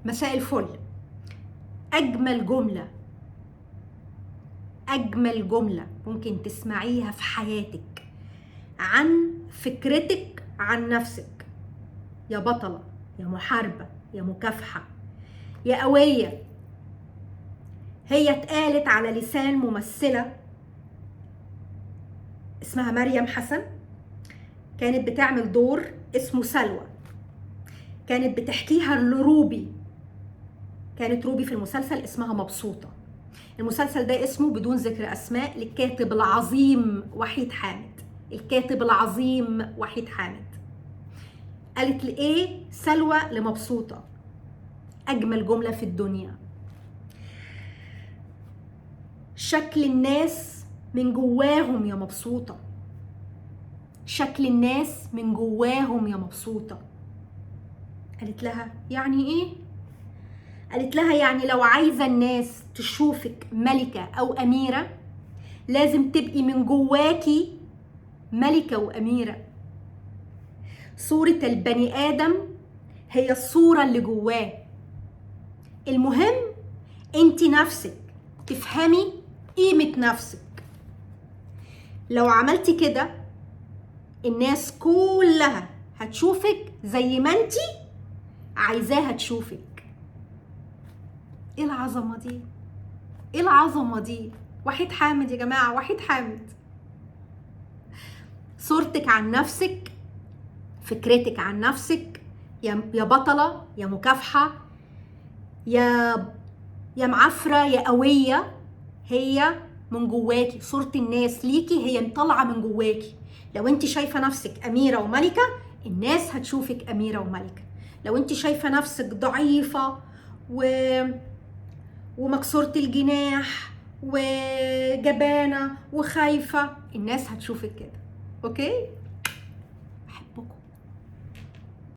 مساء الفل. اجمل جملة، اجمل جملة ممكن تسمعيها في حياتك عن فكرتك عن نفسك، يا بطلة، يا محاربة، يا مكافحة، يا قوية، هي اتقالت على لسان ممثلة اسمها مريم حسن. كانت بتعمل دور اسمه سلوى، كانت بتحكيها لروبي. كانت روبي في المسلسل اسمها مبسوطة. المسلسل ده اسمه بدون ذكر أسماء، للكاتب العظيم وحيد حامد. الكاتب العظيم وحيد حامد. قالت لإيه سلوى لمبسوطة؟ أجمل جملة في الدنيا: شكل الناس من جواهم يا مبسوطة، شكل الناس من جواهم يا مبسوطة. قالت لها يعني إيه؟ قالت لها يعني لو عايزة الناس تشوفك ملكة أو أميرة لازم تبقي من جواكي ملكة وأميرة. صورة البني آدم هي الصورة اللي جواه. المهم انت نفسك تفهمي قيمة نفسك. لو عملتي كده الناس كلها هتشوفك زي ما انت عايزاها تشوفك. ايه العظمة دي؟ ايه العظمة دي؟ وحيد حامد يا جماعة، وحيد حامد. صورتك عن نفسك، فكرتك عن نفسك، يا بطلة، يا مكافحة، يا معفرة، يا قوية، هي من جواكي. صورة الناس ليكي هي طالعة من جواكي. لو انت شايفة نفسك أميرة وملكة الناس هتشوفك أميرة وملكة. لو انت شايفة نفسك ضعيفة ومكسورة الجناح وجبانة وخايفة الناس هتشوفك كده. okay؟